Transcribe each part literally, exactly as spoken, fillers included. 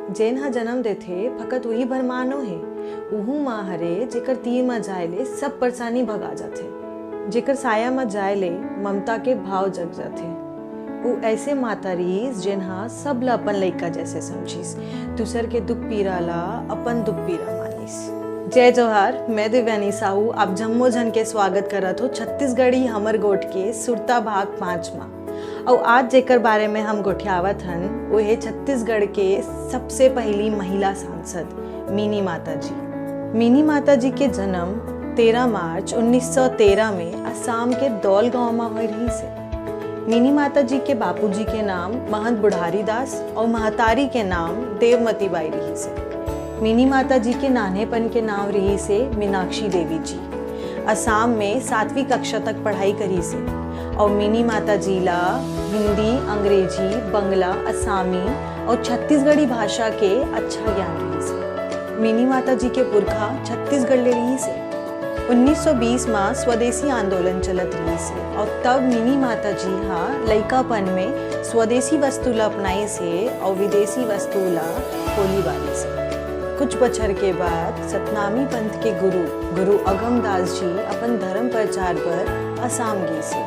जेन ह जनम देथे, फकत उही भर मानो हे। उहू माँ हरे, जेकर तीर म जाय ले सब परेशानी भगा जाथे, जेकर साया म जाय ले ममता के भाव जग जाथे। उ ऐसे माता रिहिस, जेन ह सब ल अपन लइका जैसे समझिस, दूसर के दुख पीरा ल अपन दुख पीरा मानिस। जय जोहार, मैं देवयानी साहू, आप जम्मो झन के स्वागत करत हो छत्तीसगढ़ी हमर गोठ के सुरता भाग पाँच म। अउ आज जेकर बारे में हम गोठियावत हन, वो हे छत्तीसगढ़ के सबसे पहली महिला सांसद मिनी माता जी। मिनी माता जी के जन्म तेरह मार्च उन्नीस सौ तेरह में असम के दौल गांव म होय रहिस हे। मिनी माता जी के बापूजी के नाम महंत बुढ़ारी दास अउ महतारी के नाम देवमती बाई रिहिस हे। मिनी माता जी के नान्हेपन के नाम रिहिस हे मीनाक्षी देवी जी। असम में सातवीं कक्षा तक पढ़ाई करिस हे अउ मिनी माता जी ला हिंदी, अंग्रेजी, बंगला, असामी अउ छत्तीसगढ़ी भाषा के अच्छा ज्ञान रिहिस हे। मिनी माता जी के पुरखा छत्तीसगढ़ ले रिहिस हे। उन्नीस सौ बीस म स्वदेशी आंदोलन चलत रिहिस हे अउ तब मिनी माता जी ह लइकापन में स्वदेशी वस्तु ला अपनाइस हे अउ विदेशी वस्तु ला खोली बारिस हे। कुछ बछर के बाद सतनामी पंथ के गुरु, गुरु अगमदास जी अपन धर्म प्रचार बर असम गिस हे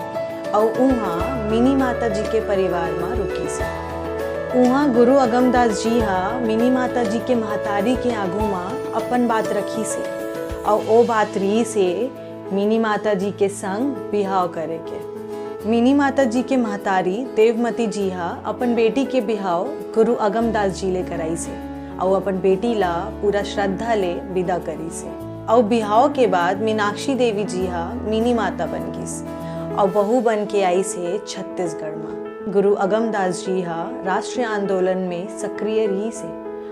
अउ उहाँ मिनी माता जी के परिवार म रुकिस हे। उहाँ गुरु अगमदास जी ह मिनी माता जी के महतारी के आगू म अपन बात रखिस हे अउ ओ बात रिहिस हे मिनी माता जी के संग बिहाव करे के। मिनी माता जी के महतारी देवमती जी ह अपन बेटी के बिहाव गुरु अगमदास जी ले कराइस हे अउ अपन बेटी ला पूरा श्रद्धा ले विदा करिस हे। अउ बिहाव के बाद मीनाक्षी देवी जी ह मिनी माता बन गिस अउ बहू बन के आइस हे छत्तीसगढ़ म। गुरु अगमदास जी ह राष्ट्रीय आंदोलन में सक्रिय रिहिस हे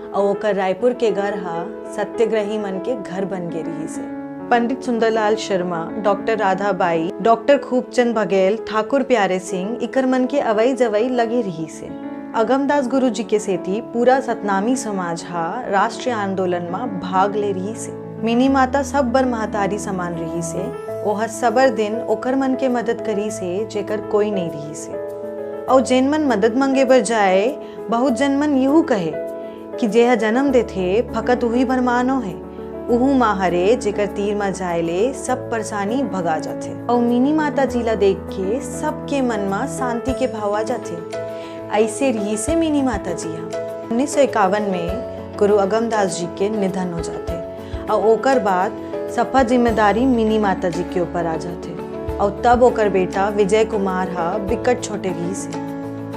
अउ ओकर रायपुर के घर ह सत्याग्रही मन के घर बन गे रिहिस हे। पंडित सुंदरलाल शर्मा, डॉक्टर राधाबाई, डॉक्टर खूबचंद बघेल, ठाकुर प्यारे सिंह, इकर मन के अवई जवई लगे रिहिस हे। अगमदास गुरु जी के सेती पूरा सतनामी समाज ह राष्ट्रीय आंदोलन म भाग ले रिहिस हे। मिनी माता सब बर महतारी समान रिहिस हे। ओह सबर दिन ओकर मन के मदद करिस हे, जेकर कोई नइ रिहिस हे। अउ जेन मन मदद मांगे बर जाए, बहुत जन मन यहू कहे कि जेह जन्म देथे, फकत उही भर मानो हे। उहू माँ हरे, जेकर तीर म जाए ले सब परेशानी भगा जाथे। अउ मिनी माता जी ला देख के सबके मन म शांति के भाव आ जाथे। अइसे रिहिस हे मिनी माता जी ह। उन्नीस सौ इक्यावन में गुरु अगमदास जी के निधन हो जाथे अउ ओकर बाद सफा जिम्मेदारी मिनी माता जी के ऊपर आ जाथे अउ तब ओकर बेटा विजय कुमार ह बिकट छोटे रिहिस हे।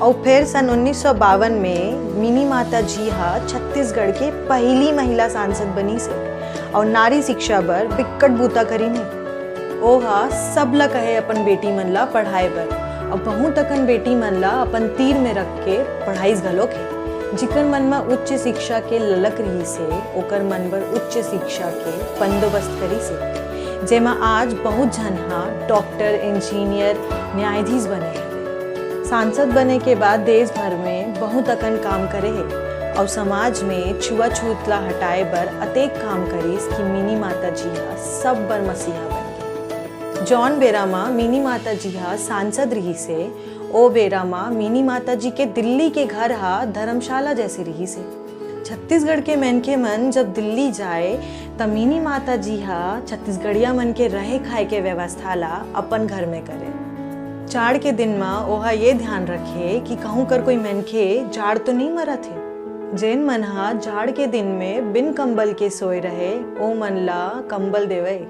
अउ फेर सन उन्नीस सौ बावन में मिनी माता जी ह छत्तीसगढ़ के पहली महिला सांसद बनिस हे अउ नारी शिक्षा बर बिकट बूता करिन हे। ओ ह सब ल कहे अपन बेटी मन ल पढ़ाए बर, अउ बहुत अकन बेटी मन ल अपन तीर में रख के पढ़ाइस घलोक हे। जिकर मन म उच्च शिक्षा के ललक रिहिस हे, ओकर मन बर उच्च शिक्षा के बंदोबस्त करिस हे, जेमा आज बहुत झन ह डॉक्टर, इंजीनियर, न्यायाधीश बने हवे। सांसद बने के बाद देश भर में बहुत अकन काम करे हे अउ समाज में छुआछूत ला हटाए बर अतेक काम करिस कि मिनी माता जी ह सब बर मसीहा बन गे। जौन बेरा म मिनी माता जी ह सांसद रिहिस हे, ओ बेरा म मिनी माता जी के दिल्ली के घर ह धर्मशाला जैसे रिहिस हे। छत्तीसगढ़ के मनखे मन जब दिल्ली जाए, त मिनी माता जी ह छत्तीसगढ़िया मन के रहे खाए के व्यवस्था ला अपन घर में करे। जाड़ के दिन म ओहा ये ध्यान रखे कि कहूं कर कोई मनखे जाड़ तो नइ मरत हे। जेन मन ह जाड़ के दिन में बिन कंबल के सोए रहे, ओ मन ला कंबल देवय।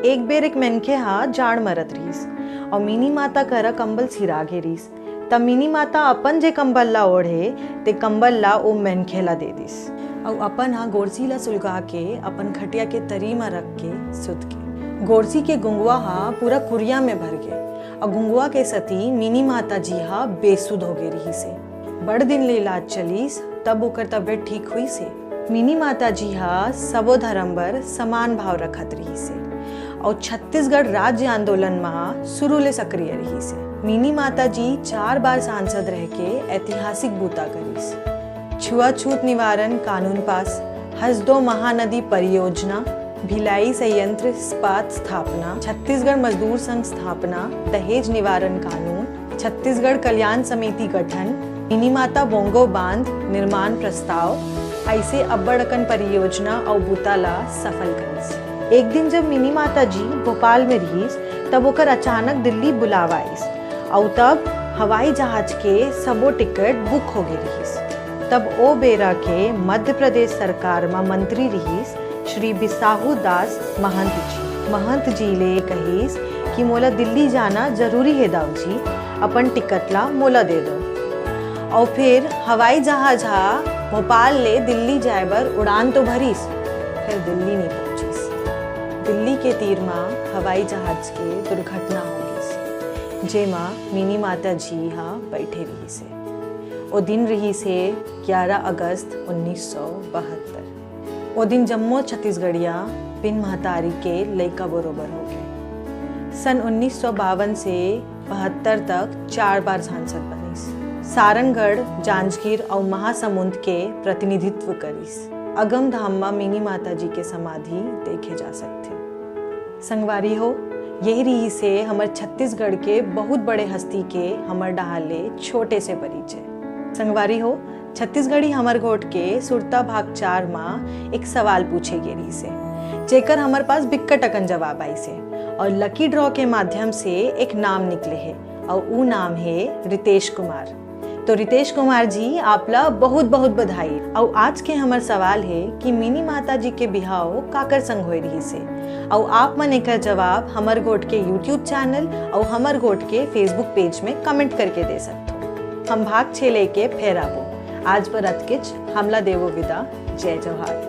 एक बेर एक मनखे ह जाड़ मरत रिहिस अउ मिनी माता करा कंबल सिरा गे रिहिस। त मिनी माता अपन जे कंबल ला ओढ़े, ते कंबल ला ओ मनखे ला दे दिस अउ अपन ह गोरसी ला सुलगा के अपन खटिया के तरी म रख के सुत गे। गोरसी के गुंगवा ह पूरा कुरिया में भर गे अउ गुंगवा के सती मिनी माता जी ह बेसुध हो गे रिहिस हे। बड़ दिन ले इलाज चलिस, तब ओकर तबियत ठीक होइस हे। मिनी माता जी ह सबो धर्म बर समान भाव रखत रिहिस हे अउ छत्तीसगढ़ राज्य आंदोलन म शुरू ले सक्रिय रिहिस हे। मिनी माता जी चार बार सांसद रह के ऐतिहासिक बूता करिस। छुआछूत निवारण कानून पास, हसदो महानदी परियोजना, भिलाई संयंत्र इस्पात स्थापना, छत्तीसगढ़ मजदूर संघ स्थापना, दहेज निवारण कानून, छत्तीसगढ़ कल्याण समिति गठन, मिनी माता बोंगो बांध निर्माण प्रस्ताव, अइसे अब्बड़ अकन परियोजना अउ बुता ला सफल करिस। एक दिन जब मिनी माता जी भोपाल में रिहिस, तब ओकर अचानक दिल्ली बुलावा आइस, अउ तब हवाई जहाज के सबो टिकट बुक हो गे रिहिस। तब ओ बेरा के मध्य प्रदेश सरकार म मंत्री रिहिस श्री बिसाहू दास महंत जी। महंत जी ले कहिस कि मोला दिल्ली जाना जरूरी हे दाऊ जी, अपन टिकट ला मोला दे दो। अउ फिर हवाई जहाज हा भोपाल ले दिल्ली जाए बर उड़ान तो भरिस, फिर दिल्ली नहीं पहुंचिस। दिल्ली के तीर म हवाई जहाज के दुर्घटना हो गिस, जेमा मिनी माता जी हा बैठे रिहिस हे। ओ दिन रिहिस हे ग्यारह अगस्त उन्नीस सौ बहत्तर। ओ दिन जम्मो छत्तीसगढ़िया बिन महतारी के लइका बरोबर हो गए। सन उन्नीस सौ बावन से बहत्तर तक चार बार सांसद बनिस। सारंगढ़, जांजगीर अउ महासमुंद के प्रतिनिधित्व करिस। अगम धाम म मिनी माता जी के समाधि देखे जा सकथे। संगवारी हो, यही रिहिस हे हमर छत्तीसगढ़ के बहुत बड़े हस्ती के हमर डहार ले छोटे से परिचय। संगवारी हो, छत्तीसगढ़ी हमर गोठ के सुरता भाग चार म एक सवाल पूछे गे रिहिस हे, जेकर हमर पास बिक्कट अकन जवाब आइस हे अउ लकी ड्रॉ के माध्यम से एक नाम निकले हे अउ ऊ नाम हे रितेश कुमार। तो रितेश कुमार जी, आप ला बहुत बहुत बधाई। अउ आज के हमर सवाल हे कि मिनी माता जी के बिहाव काकर संग होए रिहिस हे? अउ आप मन एकर जवाब हमर गोठ के YouTube चैनल अउ हमर गोठ के Facebook पेज में कमेंट करके दे सकथो। हम भाग छे लेके फेर आबो। आज बर अतकेच, हमला देवो विदा। जय जोहार।